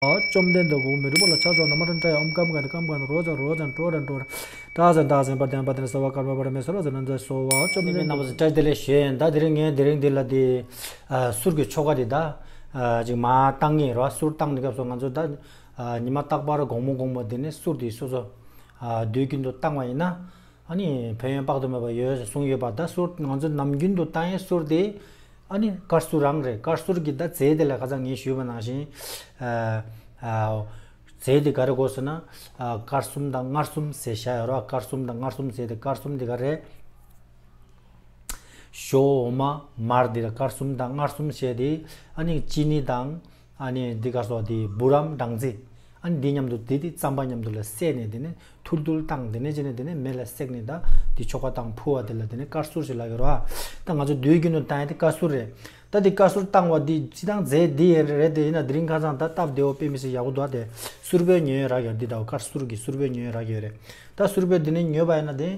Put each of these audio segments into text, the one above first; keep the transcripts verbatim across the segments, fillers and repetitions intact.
བཅོམ་ལྡན་འདས་གོ་མི་རུ་པ་ལ་ཕྱག་འཚལ་ན་མ་ར་འདྲ་ཡ་ཨོམ་ཀམ་ག་ནི་ཀམ་ག་ནི་རོ་ཙ་རོ་ཙ་ཀྲོ་ར་ཀྲོ་ར་ཏྲ་ཙ་ཏྲ་ཙ་པ་ཏན་པ་ཏན་སོ་བ་ཀར་མ་པ་ར་མེ་སོ་ར་ཙ་ན་ཙ་སོ་བ་བཅོམ་ལྡན་འདས་རྣམ་པ་ཚོ་བཀྲ་ཤིས་བདེ་ལེགས་ཞུ་ཡིན། ད་དེ་རིང་ངས་དེ་རིང་འདི་ལ་དེ་གསུར་གྱི་ཆོ་ག་དེ་ད་ཅིག་མ་བཏང་ངེས་རོ། གསུར་བཏང་དེ་སྐབས་སུ་ང་ཚོ་ད་ཉི་མ་རྟག་པར་དགོང་མོ་དགོང་མོ་དེ་ནས་གསུར་དེ་སོ་སོ་དུས་རྒྱུན་དུ་བཏང་བ་ཡིན་ན། ཨ་ནི་ཕན་ཡོན་དཔག་ཏུ་མེད་པ་ཡོད་ཟེར་གསུངས་ཡོད་པ། ད་གསུར་ང་ཚོ་ནམ་རྒྱུན་དུ་བཏང་ཡའི་གསུར་དེ་ཨ་ནི་དཀར་གསུར་རང་རེད། དཀར་གསུར་གྱི་ད་རྫས་དེ་ལ་ཁ་སང་ངས་ཞུས་པ་ནང་བཞིན་ཨ་ཨ་རྫས་དེ་ག་རེ་དགོས་ཟེར་ན། ཨ་དཀར་གསུམ་དང་མངར་གསུམ་ཟེར་བཞག་ཡོད་རེད་བ། དཀར་གསུམ་དང་མངར་གསུམ་ཟེར་དེ། དཀར་གསུམ་དེ་ག་རེ། ཞོ་འོ་མ་མར་དེ་ལ་དཀར་གསུམ་དང་མངར་གསུམ་བྱས་ཏེ། ཨ་ནི་ཅི་ནི་དང་། ཨ་ནི་འདི་ག་སོགས་དེ་བུ་རམ་སྦྲང་རྩི། ཨ་ནི་འདི་མཉམ་དུ་དེ་དེ་རྩམ་པ་མཉམ་དུ་ལ་བསྲེས་ནས་དེ་ནི་ཐུར་ཐུར་བཏང་། དེ་ནས་ཅི་ནས་དེ་ནི་མེ་ལ་བསྲེགས་ནས་ད་དེ་ཆོ་ག་བཏང་ཕུ་བ་དེ་ལ་དེ་ནི་དཀར་གསུར་ཞིག་ལབ་ཡོད་རེད་བ། ད་ང་ཚོ་དུས་རྒྱུན་དུ་བཏང་ཡ་དེ་དཀར་གསུར་རེད། ད་དེ་དཀར་གསུར་བཏང་བ་དེ་སྤྱི་བཏང་རྫས་འདི་ཡིན་རེད་དེ། ཡིན་ན་དེ་རིང་ཁ་སང་ད་སྟབས་བདེ་བོ་དཔེ་མི་སྲིད་ཡག་པོ་འདུག་བ། དེ་གསུར་པོའི་ཉོས་ཡོད་རག་ཡོད། འདི་ད་དཀར་གསུར་གྱི་གསུར་པོའི་ཉོས་ཡོད་རག་ཡོད་རེད། ད་གསུར་པོའི་དེ་ནི་ཉོས་པ་ཡིན་ན་དེ་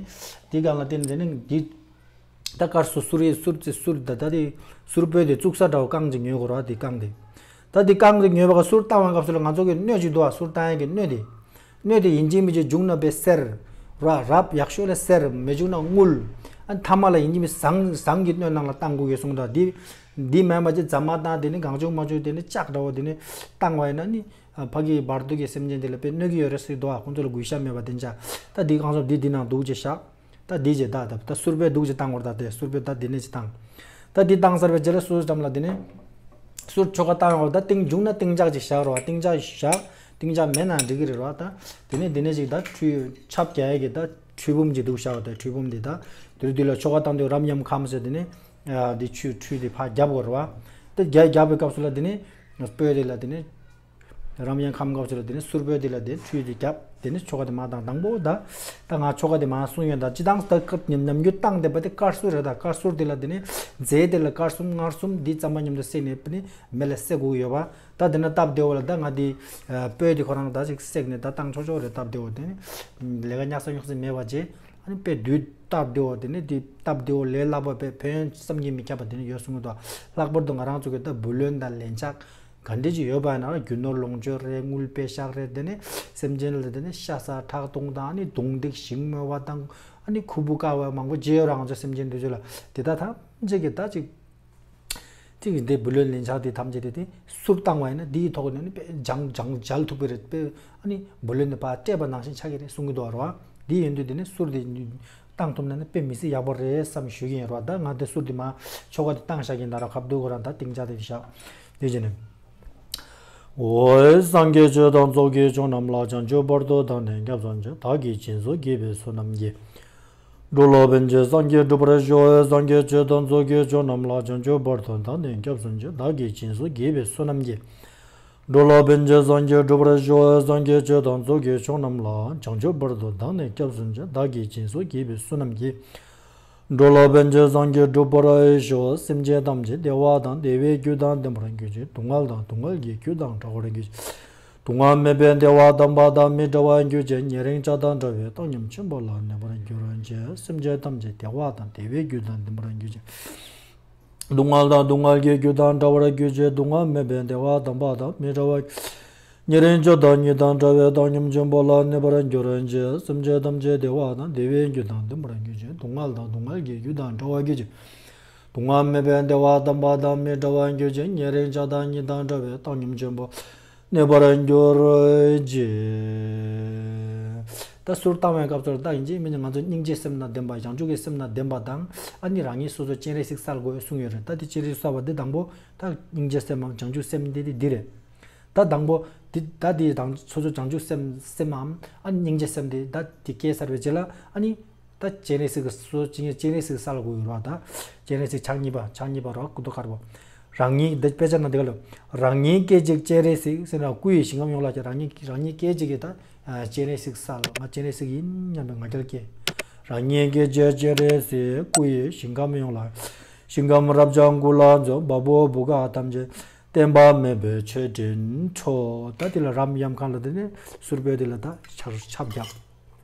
དེ་གང་ལ་བརྟེན་དེ་ནི་འདི། ད་དཀར་གསུར་གསུར་ཡིན་གསུར་རྩི་གསུར་ད་ད་དེ་གསུར་པོའི་དེ་བཙུགས་ས་འདྲ་བོ་བཀང་ཅིག་ཉོས་དགོས་ར། དེ་བཀང་དེ། ད་དེ་བཀང་དེ་ཉོས་པ་ག་གསུར་བཏང་བའི་སྐབས་སུ་ལ་ང་ཚོ་གི་སྣོད་ཅིག་འདུག་བ། གསུར་བཏང་ཡས་ཀྱི་སྣོད་དེ། སྣོད་དེ་ཡིན་གཅིག་མིན་གཅིག་བྱུང་ན་དཔེ་སེར་ར་རབ་ཡག་ཤོས་ལ་སེར། མི་བྱུང་ན་དངུལ། ཨ་ཐ་མ་ལ་ཡིན་གཅིག་མིན་ཟངས་ཟངས་ཀྱི་སྣོད་ནང་ལ་བཏང་དགོས་ཀྱི་གསུངས་འདུག་དེ་དེ་མེད་པ་ཅིག་རྫ་མ་བཏང་དེ་ནི་གང་བྱུང་མ་བྱུང་དེ་ནི་ལྕགས་འདྲ་བོ་དེ་ནི་བཏང་བ་ཡིན་ན་ནི་ཕ་གི་བར་དོ་གི་སེམས་ཅན་དེ་ལ་དཔེ་གནོད་ཀྱི་ཡོད་རེད་ཟེར་འདུག་བ། ཁོང་ཚོ་ལ་གུས་ཞབས་མེད་པ་དེ་འདྲ། ད་དེ་གང་སོང་དེ་དེ་ནང་འདུག་ཅེས་བཞག་ད་འདི་ཅེས་ད་ད་ད་གསུར་པའི་འདུག་ཅེས་བཏང་བར། ད་དེ་གསུར་པའི་ད་འདི་ནས་ཅེས་བཏང་། ད་འདི་བཏང་ཚར་བའི་རྗེས་ལ་གསུར་ཙམ་ལ་དེ་ནས་གསུར་ཆོ་ག་བཏང་ཡོང་བ། ད་ཏིང་བྱུང་ན་ཏིང་ལྕགས་ཅིག་བཞག་རོགས། ཏིང་ལྕགས་བཞག་ཏིང་ལྕགས་མེད་ན་འགྲིག་གི་རེད་རོགས། ད་དེ་ནས་དེ་ནས་ཅིག་ད་ཁྲུས་ཆབ་རྒྱག་ཡས་ཀྱི་ད་ཁྲུས་བུམ་ཅིག་འདུག་བཞག་ད་ཁྲུས་བུམ་འདི་ད་དེ་རུ་དེ་ལ་ཆོ་ག་བཏང་དུས་རམ་ཡམ་ཁམས་ཟེར་དེ་ནས་འདི་ཆུ་ཁྲུས་དེ་ཕར་རྒྱབ་དགོས་རེད་བ། ད་རྒྱ་རྒྱབ་པའི་སྐབས་སུ་ལ་དེ་ནས་སྤོས་དེ་ལ་དེ་ནས། རམ་ཡང་ཁམས་སྐབས་སུ་ལ་དེ་ནས་གསུར་པོའི་དེ་ལ་དེ་ཁྲུས་དེ་བརྒྱབ། དེ་ནས་ཆོ་ག་དེ་མ་བཏང་། དང་པོ་ད་ད་ང་ཆོ་ག་དེ་མ་གསུང་ཡོད། ད་སྤྱི་བཏང་ད་སྐབས་ཉམས་ཉམས་རྒྱུ་བཏང་བསྡད་པ་དེ་དཀར་གསུར་རེད། ད་དཀར་གསུར་དེ་ལ་དེ་ནས་རྫས་དེ་ལ་དཀར་གསུམ་མངར་གསུམ་འདི་རྩམ་པ་མཉམ་དུ་བསྲེས་ནས་དེ་ནས་མེ་ལ་བསྲེག་དགོས་ཡོད་པ། ད་དེ་ན་སྟབས་བདེ་བོ་ལ་ད་ང་དེ་སྤོས་དེ་ཁོ་རང་ད་ཅིག་བསྲེགས་ནས་ད་བཏང་ཆོག་ཆོག་རེད། སྟབས་བདེ་བོ་དེ་ནས་ལས་ཀ་ཉག་ས་ཉོག་ས་མེད་པ་བྱས། ཨ་ནི་དཔེ་དུས་སྟབས་བདེ་བོ་དེ་ནས་དེ་སྟབས་བདེ་བོ་ལས་སླ་པོ་དཔེ་ཕན་ཡོན་བསམ་གྱིས་མི་ཁྱབ་པ་དེ་ནས་ཡོད་གསུང་གི་འདུག་ལྷག་པར་དུ་ང་རང་ཚོ་གི་ད་བུ་ལོན་དང་ལན་ཆགས་ག་འདྲ་ཅིག་ཡོད་པ་ཡིན་ན་རྒྱུ་ནོར་ལོངས་སྤྱོད་རེད། དངུལ་དཔེ་ཤག་རེད། དེ་ནས་སེམས་ཅན་ལ་དེ་ནས་ཤ་ཟ་ཁྲག་འཐུང་དང་། ཨ་ནི་རྡུང་རྡེག་ཞིང་རྨོ་བ་དང་། ཨ་ནི་ཁུ་བུ་ཀ་བ་མང་པོ་བརྗེ་ཡོད་ར། ང་ཚོ་སེམས་ཅན་དེ་ཚོ་ལ་དེ་ད་ཐམས་ཅད་ཀྱི་ད་ཅིག་ཅིག་འདི་བུ་ལོན་ལན་ཆགས་དེ་ཐམས་ཅད་དེ་དེ་གསུར་བཏང་བ་ཡིན་ན་འདིའི་ཐོག་ནས་ནི་དཔེ་སྦྱང་སྦྱང་འཇལ་ཐུབ་ཀྱི་རེད། དཔེ་ཨ་ནི་བུ་ལོན་དེ་ཕར་སྤྲད་པ་ནང་བཞིན་ཆགས་ཀྱི་རེད་གསུང་གི་འདུག་ར་བ། འདི་ཡིན་དུས་དེ་ནི་གསུར་དེ་བཏང་ཐུབ་ན་ནི་དཔེ་མི་སྲིད་ཡག་པོ་རེད་བསམ་ཞུ་གི་ཡིན་ར་བ། ད་ང་དེ་གསུར་དེ་མ་ཆོ་ག་དེ་བཏང་བཞག་གི་ཡིན། ད་ར་ཁ་བསྡུ་ཁོ་རང་ད་ཏིང་ལྕགས་དེ་བཞག་དེ་བྱས་ནས། འོད་སངས་རྒྱས་ཆོས་དང་ཚོགས་ཀྱི་མཆོག་རྣམས་ལ། བྱང་ཆུབ་བར་དུ་བདག་ནི་སྐྱབས་སུ་མཆི། བདག་གིས་སྦྱིན་སོགས་བགྱིས་པའི་བསོད་ནམས་ཀྱིས། འགྲོ་ལ་ཕན་ཕྱིར་སངས་རྒྱས་འགྲུབ་པར་ཤོག་འོད་སངས་རྒྱས་ཆོས་དང་ཚོགས་ཀྱི་མཆོག་རྣམས་ལ། བྱང་ཆུབ་བར་དུ་བདག་ནི་སྐྱབས་སུ་མཆི། བདག་གིས་སྦྱིན་སོགས་བགྱིས་པའི་བསོད་ནམས་ཀྱིས། འགྲོ་ལ་ཕན་ཕྱིར་སངས་རྒྱས་འགྲུབ་པར་ཤོག་འོད་སངས་རྒྱས་ཆོས་དང་ཚོགས་ཀྱི་མཆོག་རྣམས་ལ། བྱང་ཆུབ་བར་དུ་བདག་ནི་སྐྱབས་སུ་མཆི། བདག་གིས་སྦྱིན་སོགས་བགྱིས་པའི་བསོད་ནམས་ཀྱིས། འགྲོ་ལ་ཕན་ཕྱིར་སངས་རྒྱས་འགྲུབ་པར་ཤོག་སེམས་ཅན་ཐམས་ཅད་བདེ་བ་དང་བདེ་བའི་རྒྱུ་དང་ལྡན་པར་གྱུར་ཅིག་སྡུག་བསྔལ་དང་སྡུག་བསྔལ་གྱི་རྒྱུ་དང་བྲལ་བར་གྱུར་ཅིག་སྡུག་བསྔལ་མེད་པའི་བདེ་བ་དམ་པ་དང་མི་འབྲལ་བར་གྱུར་ཅིག་ཉེ་རིང་བྱ་དང་བྲལ་བའི་བཏང་སྙོམས་ཆེན་པོ་ལ་གནས་པར་གྱུར་ཅིག་སེམས་ཅན་ཐམས་ཅད་བདེ་བ་དང་བདེ་བའི་རྒྱུ་དང་ལྡན་པར་གྱུར་ཅིག་སྡུག་བསྔལ་དང་སྡུག་བསྔལ་གྱི་རྒྱུ་དང་བྲལ་བར་གྱུར་ཅིག་སྡུག་བསྔལ་མེད་པའི་བདེ་བ་དམ་པ་དང་མི་འབྲལ་བར། ཉེ་རིང་བྱ་དང་ཉིད་དང་བྲལ་བའི་བཏང་སྙོམས་ཆེན་པོ་ལ་གནས་པར་གྱུར་ཅིག་སེམས་ཅན་ཐམས་ཅད་བདེ་བ་དང་བདེ་བའི་རྒྱུ་དང་ལྡན་པར་གྱུར་ཅིག་སྡུག་བསྔལ་དང་སྡུག་བསྔལ་གྱི་རྒྱུ་དང་བྲལ་བར་གྱུར་ཅིག་སྡུག་བསྔལ་མེད་པའི་བདེ་བ་དམ་པ་དང་མི་འབྲལ་བར་གྱུར་ཅིག་ཉེ་རིང་བྱ་དང་ཉིད་དང་བྲལ་བའི་བཏང་སྙོམས་ཆེན་པོ་གནས་པར་གྱུར་ཅིག་ད་གསུར་བཏང་བའི་སྐབས་སུ་ད་ཡིན་གཅིག་མིན་གཅིག་ང་ཚོ་སྙིང་རྗེའི་སེམས་དང་ལྡན་པ། བྱང་ཆུབ་ཀྱི་སེམས་དང་ལྡན་པ་དང་། ཨ་ནི་རང་ཉིད་སོ་སོ་སྤྱན་རས་གཟིགས་སལ་དགོས་གསུངས་ཡོད་རེད། ད་དེ་སྤྱན་རས་གཟིགས་སལ་བ་འདི་དང་པོ་ད་སྙིང་རྗེའི་སེམས་འམ་བྱང་ཆུབ་སེམས་འདི་དེ་འདི་རེད། ད་དང་པོ་འདི་ད་དེ་དང་སོ་སོ་བྱང་ཆུབ་སེམས་སེམས་འམ་ཨ་ནི་སྙིང་རྗེ་སེམས་དེ་ད་དེ་སྐྱེས་ཚར་བའི་རྗེས་ལ་ཨ་ནི་ད་སྤྱན་རས་གཟིགས་ཀྱི་སོ་སོ་སྤྱན་རས་གཟིགས་སལ་དགོས་ཡོད་རེད་བ། ད་སྤྱན་རས་གཟིགས་ཕྱག་གཉིས་པ་ཕྱག་གཉིས་པ་རོ་སྐུ་མདོག་དཀར་པོ། རང་ཉིད་འདི་དཔེ་ཆ་ནང་འདི་ག་ལ། རང་ཉིད་སྐད་ཅིག་སྤྱན་རས་གཟིགས་ཟེར་ན་སྐུ་ཡི་ཞིང་ཁམས་ཡོངས་ལ་སྐྱེ། རང་ཉིད་རང་ཉིད་སྐད་ཅིག་གིས་ད་སྤྱན་རས་གཟིགས་སལ། ང་སྤྱན་རས་གཟིགས་ཡིན་སྙམ་པའི་ང་རྒྱལ་སྐྱེ། རང་ཉིད་སྐད་ཅིག་སྤྱན་རས་གཟིགས་སྐུ་ཡི་ཞིང་ཁམས་ཡོངས་ལ། ཞིང་ཁམས་རབ་འབྱམས་ཀུན་ལ་འཛུགས། བ་སྤུའི་བུ་ག་ཐམས་ཅད་བརྟན་པ་མེད་པའི་མཆོད་སྤྲིན་འཕྲོ། ད་དེ་ལ་རམ་ཡམ་ཁམས་ལ་དེ་ནས་གསུར་པའི་དེ་ལ་ད་ཆར་ཆབ་རྒྱབ།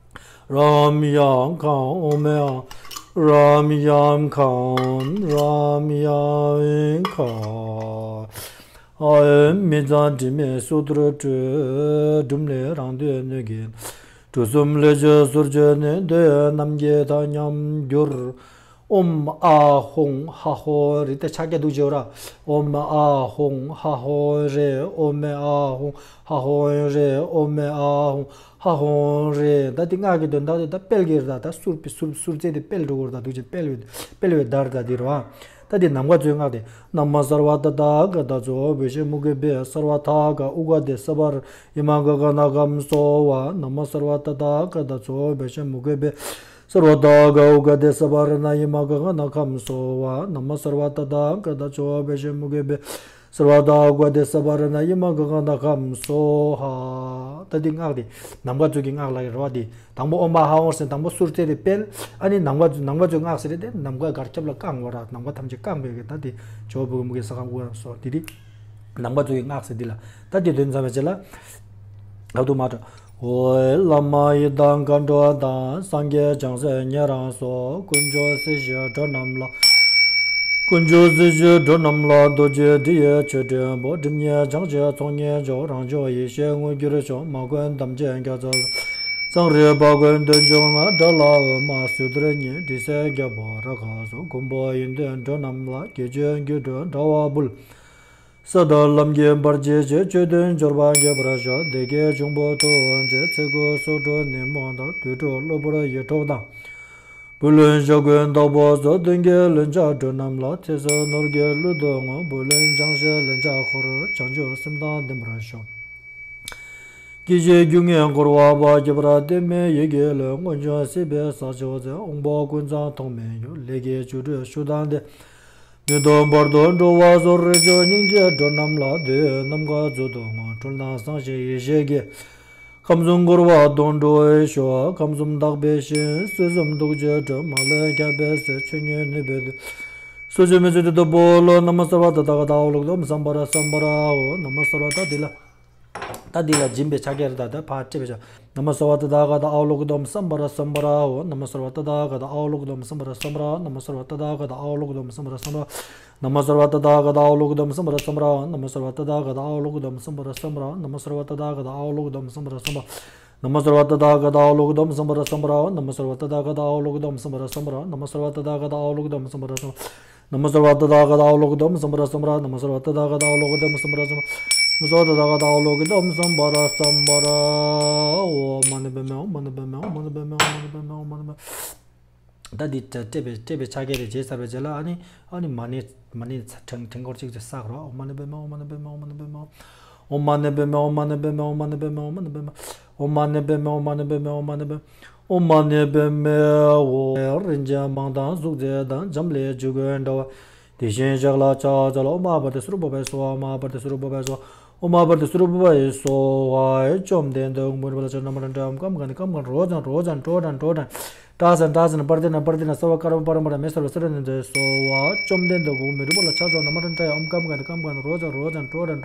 རམ་ཡམ་ཁམས་ཨོ་མེ་ཨ། རམ་ཡམ་ཁམས་རམ་ཡམ་ཁམས། ཨོཾ་མི་གཙང་དྲི་མེད་གསུར་དུ་སྤྲུལ། སྒྲུབ་ལས་རང་དོན་སྣོད་ཀྱི། གྲུ་གསུམ་ལས་བྱུང་གསུར་བཅོས་ནས། འདོད་ཡོན་རྣམས་ཀྱི་དག་མཉམ་གྱུར། ཨོཾ་ཨཱཿཧཱུྃ་ཧ་ཧོ་རེ། ད་ཕྱག་རྒྱ་འདུག་བྱེད་ར། ཨོཾ་ཨཱཿཧཱུྃ་ཧ་ཧོ་རེ། ཨོཾ་ཨཱཿཧཱུྃ་ཧ་ཧོ་རེ། ཨོཾ་ཨཱཿཧཱུྃ་ཧ་ཧོ་རེ། ད་དེ་སྔགས་ཀྱི་དོན་དག་དེ་ད་སྤེལ་གྱི་རེད། ད་ད་གསུར་སྤེལ་གསུར་གསུར་རྩེ་དེ་སྤེལ་འགྲོ་གི་རེད། ད་འདུག་བྱེད་སྤེལ་བའི་སྤེལ་བའི་བརྡ་རེད། ད་དེ་རེད་བ། ད་དེ་ནམ་མཁའ་མཛོད་སྔགས་དེ། ན་མ་སརྦ་ཏ་ཐཱ་ག་ཏ་ཙོ་བེ་ཤ་མུ་ཁེ་བྷེ། སརྦ་ཐཱ་ག་ཨུ་ག་དེ་སརྦ་ར་ཡ་མ་ག་ག་ན་ཁམ་སྭཱ་ཧཱ། ན་མ་སརྦ་ཏ་ཐཱ་ག་ཏ་ཙོ་བེ་ཤ་མུ་ཁེ་བྷེ། སརྦ་ཐཱ་ག་ཨུ་ག་དེ་སརྦ་ར་ན་ཡ་མ་ག་ག་ན་ཁམ་སྭཱ་ཧཱ། ན་མ་སརྦ་ཏ་ཐཱ་ག་ཏ་ཙོ་བེ་ཤ་མུ་ཁེ་བྷེ། སརྦ་ཐཱ་ག་ཨུ་ག་དེ་སརྦ་ར་ན་ཡ་མ་ག་ག་ན་ཁམ་སྭཱ་ཧཱ། ད་འདི་སྔགས་དེ་ནམ་མཁའ་མཛོད་ཀྱི་སྔགས་ལ་ཡོད་རེད་བ། དེ་དང་པོ་ཨོཾ་ཨཱཿཧཱུྃ་ཟེར། དང་པོ་གསུར་རྩེ་དེ་སྤེལ། ཨ་ནི་ནམ་མཁའ་ནམ་མཁའ་མཛོད་སྔགས་ཟེར་དེ་ནམ་མཁའ་གར་ཁྱབ་ལ་བསྐང་བ་ར། ནམ་མཁའ་ཐམས་ཅད་བསྐང་བའི་གི་ད་དེ་ཇོ་བོ་གི་མུ་གེ་ས་ཁ་དབུ་རང་སོ་དེ་དེ། ནམ་མཁའ་མཛོད་ཀྱི་སྔགས་ཟེར་འདི་ལ། ད་དེ་དོན་ཚང་བའི་རྗེས་ལ། ག་དུ་མ་འགྲོ། འོ། བླ་མ་ཡི་དམ་མཁའ་འགྲོ་དང་། སངས་རྒྱས་བྱང་སེམས་ཉན་རང་སོགས། དཀོན་མཆོག་སྲིད་ཞིའི་འགྲོ་རྣམས་ལ། དཀོན་མཆོག་སྲིད་ཞིའི་འགྲོ་རྣམས་ལ། རྡོ་རྗེ་དྲི་ཡི་ཆོས་སྤྲིན་པོ། སྒྲིབ་གཉིས་སྦྱང་ཕྱིར་ཚོགས་གཉིས་སྦྱོང་། རང་བྱུང་ཡེ་ཤེས་མངོན་གྱུར་ཤོག་མ་བསྐོས་དམ་ཅན་རྒྱ་མཚོ། སྤྱན་རས་པ་ཀུན་འདུས་འབྱུང་ལྔ། དགྲ་ལྷ་འོད་དམར་སོགས་དུར་གཉིས། དྲི་ཟའི་རྒྱལ་པོ་ར་ཁ་སོགས། མགོན་པོ་ཡོན་ཏན་འགྲོ་རྣམས་ལ། དགེ་ཆོས་རྒྱུ་འགྲོ་དྲ་བ་འབུལ། ས་དང་ལམ་གྱི་བར་ཆད་ཞི། ཆོས་དོན་འབྱོར་པ་རྒྱས་པར་ཤོག་སྡེ་བརྒྱད་འབྱུང་པོ་ཐུགས་རྗེ། ཚེ་འགུགས་སྲོག་འཕྲོག་ནད་མུག་དང་། དུད་འགྲོ་གློ་བུར་ཡིད་འཕྲོག་དང་། བུ་ལོན་ཞག་རྐུན་བདག་པོ་སོགས། གདོན་བགེགས་ལན་ཆགས་འགྲོ་རྣམས་ལ། ཚེ་ཟད་ནོར་གྱི་གླུད་དུ་བསྔོ། བུ་ལོན་བྱང་ཞིང་ལན་ཆགས་འཁོར། བྱང་ཆུབ་སེམས་དང་ལྡན་པར་ཤོག་སྐྱེ་ཤི་རྒྱུ་ངན་འཁོར་བ་པ། ཁྱབ་པར་བརྟན་མའི་ཡི་གེ་ལས། མངོན་བྱུང་སྲིད་པའི་ས་ཕྱོགས་འཚོལ། དབང་པོ་ཀུན་ཚང་ཐོགས་མེད་གཡོ། ལས་ཀྱི་རྒྱུ་འབྲས་ཤུགས་དང་ལྡན། མི་ལྡོག་བར་དུ་འགྲོ་བ་སོགས། རིགས་དྲུག་སྙིང་རྗེའི་འགྲོ་རྣམས་ལ། འདོད་ཡོན་ནམ་མཁའ་མཛོད་དུ་བསྔོ། འགྲོ་ལྡོག་བཟང་ཞིང་ཡེ་ཤེས་ཀྱི། ཁམས་གསུམ་འཁོར་བ་དོན་གྲུབ་ཤོག་ཁམས་གསུམ་དག་པའི་ཞིང་། སྲིད་གསུམ་ཐུགས་རྗེའི་ཁྲོད། མ་ལུས་ཁྱབ་པའི་ཟས། ཆོས་ཉིད་ནུས་པའི་མཐུ། སུ་ཞིག་མི་ཚུགས་དུས་སུ་འབུལ་ལོ། ན་མ་སརྦ་ཏ་ཐཱ་ག་ཏ་ཨཱཿ་ལོ་ཀེ་དྷཱུྃ་སམྦྷ་ར་སམྦྷ་ར་ཨོ། ན་མ་སརྦ་ཏ་འདི་ལ། ད་འདི་ལ་སྦྱིན་པའི་ཕྱག་རྒྱ་རེད། ད་ད་ཕར་སྤྲད་པའི་ཕྱག་ན་མ་སརྦ་ཏ་ཐཱ་ག་ཏ་ཨཱཿ་ལོ་ཀེ་དྷཱུྃ་སམྦྷ་ར་སམྦྷ་ར་ཨོ། ན་མ་སརྦ་ཏ་ཐཱ་ག་ཏ་ཨཱཿ་ལོ་ཀེ་དྷཱུྃ་སམྦྷ་ར་སམྦྷ་ར། ན་མ་སརྦ་ཏ་ཐཱ་ག་ཏ་ཨཱཿ་ལོ་ཀེ་དྷཱུྃ་སམྦྷ་ར་སམྦྷ་ར། ན་མ་སརྦ་ཏ་ཐཱ་ག་ཏ་ཨཱཿ་ལོ་ཀེ་དྷཱུྃ་སམྦྷ་ར་སམྦྷ་ར་ཨོ། ན་མ་སརྦ་ཏ་ཐཱ་ག་ཏ་ཨཱཿ་ལོ་ཀེ་དྷཱུྃ་སམྦྷ་ར་སམྦྷ་ར། ན་མ་སརྦ་ཏ་ཐཱ་ག་ཏ་ཨཱཿ་ལོ་ཀེ་དྷཱུྃ་སམྦྷ་ར་སམྦྷ་ར། ན་མ་སརྦ་ཏ་ཐཱ་ག་ཏ་ཨཱཿ་ལོ་ཀེ་དྷཱུྃ་སམྦྷ་ར་སམྦྷ་ར་ཨོ། ན་མ་སརྦ་ཏ་ཐཱ་ག་ཏ་ཨཱཿ་ལོ་ཀེ་དྷཱུྃ་སམྦྷ་ར་སམྦྷ་ར། ན་མ་སརྦ་ཏ་ཐཱ་ག་ཏ་ཨཱཿ་ལོ་ཀེ་དྷཱུྃ་སམྦྷ་ར་སམྦྷ་ར། ན་མ་སརྦ་ཏ་ཐཱ་ག་ཏ་ཨཱཿ་ལོ་ཀེ་དྷཱུྃ་སམྦྷ་ར་སམྦྷ་ར། ན་མ་སརྦ་ཏ་ཐཱ་ག་ཏ་ཨཱཿ་ལོ་ཀེ་དྷཱུྃ་སམྦྷ་ར་སམྦྷ་ར། ན་མ་སརྦ་ཏ་ཐཱ་ག་ཏ་ཨཱཿ་ལོ་ཀེ་དྷཱུྃ་སམྦྷ་ར་སམྦྷ་ར། ཨོཾ་མ་ཎི་པདྨེ་ཧཱུྃ། མ་ཎི་པདྨེ་ཧཱུྃ། མ་ཎི་པདྨེ་ཧཱུྃ། མ་ཎི་པདྨེ་ཧཱུྃ། མ་ཎི་པདྨེ་ཧཱུྃ། ད་འདི་སྤྲད་པའི་སྤྲད་པའི་ཕྱག་རྒྱ་དེ་བརྗེད་ཚར་བའི་རྗེས་ལ། ཨ་ནི་ཨ་ནི་མ་ཎི་མ་ཎི་ཕྲེང་ཕྲེང་སྐོར་གཅིག་ཙམ་བསགས་རོགས། ཨོཾ་མ་ཎི་པདྨེ་ཧཱུྃ། མ་ཎི་པདྨེ་ཧཱུྃ། མ་ཎི་པདྨེ་ཧཱུྃ། ཨོཾ་མ་ཎི་པདྨེ་ཧཱུྃ། མ་ཎི་པདྨེ་ཧཱུྃ། མ་ཎི་པདྨེ་ཧཱུྃ། ཨོཾ་མ་ཎི་པདྨེ་ཧཱུྃ། མ་ཎི་པདྨེ་ཧཱུྃ། ཨོཾ་མ་ཎི་པདྨེ་ཧཱུྃ། རིན་ཆེན་མང་དང་གཟུགས་མཛེས་དང་། འབྱམས་ཀླས་འཇིགས་ཀུན་འདྲ་བ། དེ་བཞིན་གཤེགས་ལ་ཕྱག་འཚལ་ལོ། ཨོཾ་ཨ་བ་ཏི་སུ་རུ་པ་བ་ཡེ་སྭཱ་ཧཱ། ཨོཾ་ཨ་བ་ཏི་སུ་རུ་པ་བ་ཡེ་སྭཱ་ཧཱ། ཨོཾ་ཨ་བ་ཏི་སུ་རུ་པ་བ་ཡེ་སྭཱ་ཧཱ། བཅོམ་ལྡན་འདས་ཀུན་མི་རིག་པ་ལ་ཕྱག་འཚལ་ལོ། ན་མ་རཱན་ཏྲཱ་ཡ། ཨོཾ་ཀཾ་ཀ་ནི་ཀཾ་ཀ་ནི་རོ་ཛ་ན་རོ་ཛ་ན་ཀྲོ་ཌ་ན་ཀྲོ་ཌ་ན། ཏྲཱ་ཛ་ན་ཏྲཱ་ཛ་ན་པར་ཏི་ན་པར་ཏི་ན། སརྦ་ཀརྨ་པ་རམ་པ་ར་མེ་སརྦ་སི་ར་ནན་ཛ་ཡེ་སྭཱ་ཧཱ། བཅོམ་ལྡན་འདས་ཀུན་མི་རིག་པ་ལ་ཕྱག་འཚལ་ལོ། ན་མ་རཱན་ཏྲཱ་ཡ། ཨོཾ་ཀཾ་ཀ་ནི་ཀཾ་ཀ་ནི་རོ་ཛ་ན་རོ་ཛ་ན་ཀྲོ་ཌ་ན་ཀྲོ་ཌ་ན།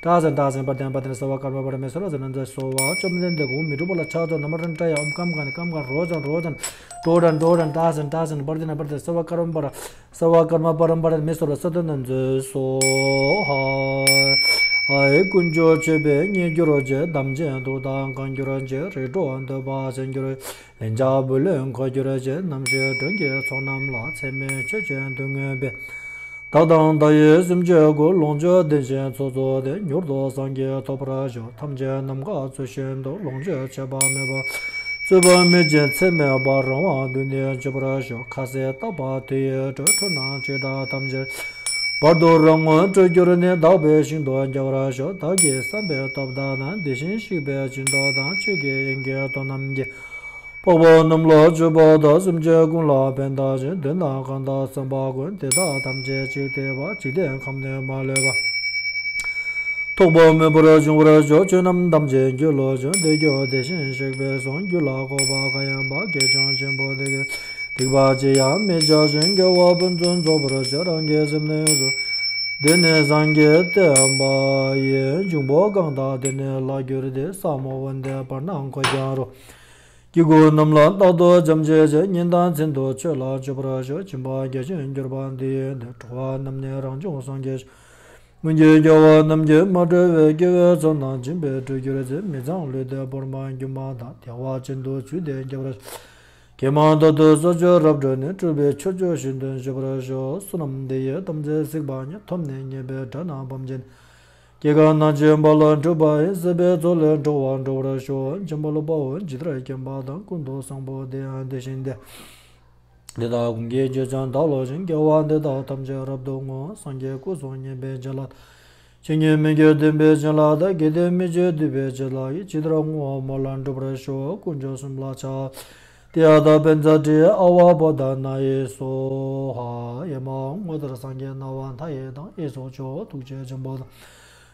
ཏྲཱ་ཛ་ན་ཏྲཱ་ཛ་ན་པར་ཏི་ན་པར་ཏི་ན། སརྦ་ཀརྨ་པ་ར་མེ་སརྦ་སི་ར་ནན་ཛ་ཡེ་སྭཱ་ཧཱ། བཅོམ་ལྡན་འདས་ཀུན་མི་རིག་པ་ལ་ཕྱག་འཚལ་ལོ། ན་མ་རཱན་ཏྲཱ་ཡ། ཨོཾ་ཀཾ་ཀ་ནི་ཀཾ་ཀ་ནི་རོ་ཛ་ན་རོ་ཛ་ན་ཀྲོ་ཌ་ན་ཀྲོ་ཌ་ན། ཏྲཱ་ཛ་ན་ཏྲཱ་ཛ་ན་པར་ཏི་ན་པར་ཏི་ན། སརྦ་ཀརྨ་པ་ར། སརྦ་ཀརྨ་པ་རམ་པ་ར་མེ་སརྦ་སི་ར་ནན་ཛ་ཡེ་སྭཱ་ཧཱ། ཨའི་དཀོན་མཆོག་མཆོད་པས་མཉེས་གྱུར་ཅིག་དམ་ཅན་ཐུགས་དམ་བསྐང་གྱུར་ཅིག་རིགས་དྲུག་འདོད་པ་ཆེན་གྱུར་ཅིག་ལན་ཆགས་བུ་ལོན་འཁོར་གྱུར་ཅིག་རྣམ་ཤེས་སྒྲོན་གྱི་ཚོགས་རྣམས་ལ། ཚད་མེད་མཆོད་ཅིང་མཐུ་དངོས་པའི། བདག་དང་བདག་ཡི་སེམས་ཅན་ཀུན། ལོངས་སྤྱོད་ལྡན་ཞིང་ཚོགས་རྫོགས་ཏེ། མྱུར་དུ་སངས་རྒྱས་ཐོབ་པར་ཤོག་ཐམས་ཅད་ནམ་མཁའ་མཛོད་བཞིན་དུ། ལོངས་སྤྱོད་ཆད་པ་མེད་པར། རྩོད་པ་མེད་ཅིང་ཚད་མེད་པ། རང་དབང་དུ་ནི་གྱུར་པར་ཤོག་ཁ་ཟས་བཏབ་པ་དེ་ཡི་དྲོད། འཁྲུལ་སྣང་བཅས་དག་ཐམས་ཅད། བར་དུ་རང་ངོ་འཕྲོད་གྱུར་ནས། དག་པའི་ཞིང་དུ་སྐྱེ་བར་ཤོག་བདག་གིས་བསམ་པའི་སྟོབས་དག་ན། དེ་བཞིན་གཤེགས་པའི་སྦྱིན་བདག་དང་། ཆོས་ཀྱི་དབྱིངས་ཀྱི་མཐོངས་རྣམས་ཀྱི། འཕགས་པ་རྣམས་ལ་མཆོད་པ་དང་། སེམས་ཅན་ཀུན་ལ་ཕན་བཏགས་ཤིང་། དོན་དང་གང་དག་བསམ་པ་ཀུན། དེ་དག་ཐམས་ཅད་གཅིག་བལྟས་པ། འཇིག་རྟེན་ཁམས་ནས་མ་ལུས་པ། ཐོགས་པ་མེད་པར་འབྱུང་བར་ཤོག་ཆོས་རྣམས་ཐམས་ཅད་རྒྱུད་ལ་ཆུད། དེ་རྒྱུད་དེ་བཞིན་གཤེགས་པའི་གསུང་། རྒྱུད་ལ་གོ་བ་གང་ཡིན་པ། དགེ་སྦྱོང་ཆེན་པོ་དེ་གིས། སྡིག་པ་ཅི་ཡང་མི་བྱ་ཞིང་། དགེ་བ་ཕུན་སུམ་ཚོགས་པར་བྱ། རང་གི་སེམས་ནི་ཡོངས་སུ། དེ་ནི་སངས་རྒྱས་བསྟན་པ་ཡི། འབྱུང་པོ་གང་དག་དེ་ནི་ལ་འགྱུར་ཏེ། ས་མོ་འོད་ལྡན་བར་སྣང་འཁོར་གྱི་རོལ། སྐྱེ་དགུ་རྣམས་ལ་རྟག་ཏུ་འབྱམས་བརྩེ་ཆེ། ཉིན་དང་མཚན་དུ་མཆོད་ལ་སྤྱོད་པར་ཤོག་སྦྱིན་པ་རྒྱ་ཆེན་གྱུར་པ་འདི་ཡིས་ནི། འགྲོ་བ་རྣམས་ནི་རང་བྱུང་སངས་རྒྱས་ཤོག་སྔོན་གྱི་རྒྱལ་བ་རྣམས་ཀྱིས་མ་གྲོལ་བའི་དགེ་བའི་ཚོགས་རྣམས་སྦྱིན་པས་འགྲུབ་གྱུར་ཅིག་མི་གཙང་ལུས་འདི་བོར་མ་གྱུར་པ་དང་། བདེ་བ་ཅན་དུ་ཚུལ་འདི་འགྱུར་བར་ཤོག་གེ་མ་ཏོག་ཏོ་སོ་ཅོག་རབ་བཀྲུས་ནས། སྤྲུལ་པའི་ཆོས་སྐྱོང་ཤིན་ཏུ་མཆོད་པར་ཤོག་བསོད་ནམས་འདི་ཡིས་ཐམས་ཅད་གཟིགས་པ་ཉིད། ཐོབ་ནས་ཉེས་པའི་དགྲ་རྣམས་ཕམ་བྱས་ནས། སྐྱེ་རྒ་ན་འཆིའི་རྦ་རླབས་འཁྲུགས་པ་ཡི། སྲིད་པའི་མཚོ་ལས་འགྲོ་བ་སྒྲོལ་བར་ཤོག་འཇམ་དཔལ་དཔའ་བོས་ཇི་ལྟར་མཁྱེན་པ་དང་། ཀུན་ཏུ་བཟང་པོ་དེ་ཡང་དེ་བཞིན་ཏེ། འདི་དག་ཀུན་གྱི་རྗེས་སུ་བདག་སློབ་ཅིང་། དགེ་བ་འདི་དག་ཐམས་ཅད་རབ་ཏུ་བསྔོ། སངས་རྒྱས་སྐུ་གསུམ་མཉེས་པའི་བྱིན་རླབས་དང་། ཇི་སྙེད་མི་བསྐྱོད་བདེན་པའི་བྱིན་རླབས་དང་། གལ་ཏེ་མི་བསྐྱོད་འདུས་པའི་བྱིན་རླབས་ཀྱིས། ཇི་ལྟར་བསྔོ་བ་སྨོན་ལམ་འགྲུབ་པར་ཤོག་དཀོན་མཆོག་གསུམ་ལ་ཕྱག་འཚལ་ལོ། ཏདྱ་ཐཱ། པཉྩ་དྲི་ཡ་ཨ་ཝ་བོ་དྷ་ན་ཡེ་སྭཱ་ཧཱ། ཨེ་མ་ཧོ། ངོ་མཚར་སངས་རྒྱས་སྣང་བ་མཐའ་ཡས་དང་། གཡས་སུ་ཇོ་བོ་ཐུགས་རྗེ་ཆེན་པོ་དང་།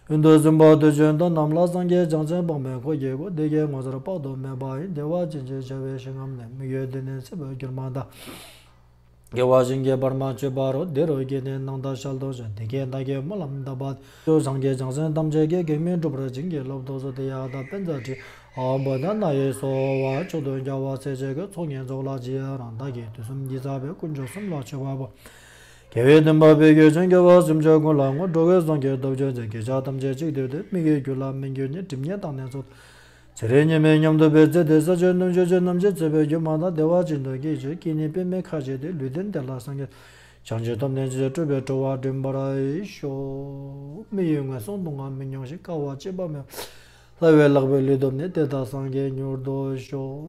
གཡོན་དུ་སྲིན་པོ་བདུད་ཀྱི་གདོན་རྣམས་ལ། སངས་རྒྱས་བྱང་སེམས་དཔག་མེད་འཁོར་གྱིས་བསྐོར། བདེ་དགེ་ངོ་མཚར་དཔག་ཏུ་མེད་པ་ཡི། བདེ་བ་ཅན་ཞེས་བྱ་བའི་ཞིང་ཁམས་ནས། མི་བསྐྱོད་འདི་ནི་སྲིད་པའི་སྒྱུ་མ་དང་། སྐྱེ་བ་གཞན་གྱིས་བར་མ་ཆོད་པ་རུ། དེ་རུ་སྐྱེས་ནས་སྣང་མཐའ་ཞལ་དུ་ཕྱིན། དེ་སྐད་བདག་གིས་སྨོན་ལམ་བཏབ་པ་དེ། སངས་རྒྱས་བྱང་སེམས་ཐམས་ཅད་ཀྱི། གེགས་མེད་འགྲུབ་པར་བྱིན་གྱིས་རློབས་དུ་གསོལ། ཏདྱ་ཐཱ། པཉྩ་དྲི་ཡ་ཨ་ཝ་བོ་དྷ་ན་ཡེ་སྭཱ་ཧཱ། མཆོག་ཏུ་གྱུར་པ་སྲས་བཅས་ཀྱི། ཚོགས་བརྙེས་ཚོགས་ལ་རྗེས་རང་། བདག་གིས་དུས་གསུམ་འདི་བསགས་པའི། དཀོན་མཆོག་གསུམ་ལ་མཆོད་པ་འབུལ། དགེ་བའི་འདུན་པ་འཕེལ་གྱུར་ཅིང་། དགེ་བ་སེམས་ཅན་ཀུན་ལ་བསྔོ། འགྲོ་ཀུན་སངས་རྒྱས་ཐོབ་གྱུར་ཅིག་སྐྱེ་ཤི་ཐམས་ཅད་གཅིག་ཏུ་བསྡུས། མི་ཡི་རྒྱུད་ལ་སྨིན་གྱུར་ནས། སྒྲིབ་གཉིས་དག་ནས་ཚུལ་དུ། ཚེ་རིང་ཉི་མའི་ཉམས་དོད་པའི་ཚེ་འདི། ས་བཅུའི་སྣོད་བཅུད་ཅན་རྣམས་ཀྱི། ཚེ་འཕོས་སྒྱུ་མ་དང་། བདེ་བ་ཅན་དུ་སྐྱེ་གྱུར་ཅིག་སྐྱེ་གནས་པདྨའི་ཁ་བྱེ་བའི་ལུས་རྟེན་དེ་ལ་སངས་རྒྱས་བྱང་ཆུབ་ཐོབ་ནས་ཇི་སྲིད་འགྲོ་བའི་འགྲོ་བ་འདྲེན་པར་ཤོག་མི་ཡི་ངན་སོང་སྡུག་བསྔལ་མི་མྱོང་ཞིང་། དཀའ་བ་སྤྱད་པ་མེད་པར། ལྷ་བས་ལེགས་པའི་ལུས་ཐོབ་ནས། དེ་དག་སངས་རྒྱས་མྱུར་ཐོབ་ཤོག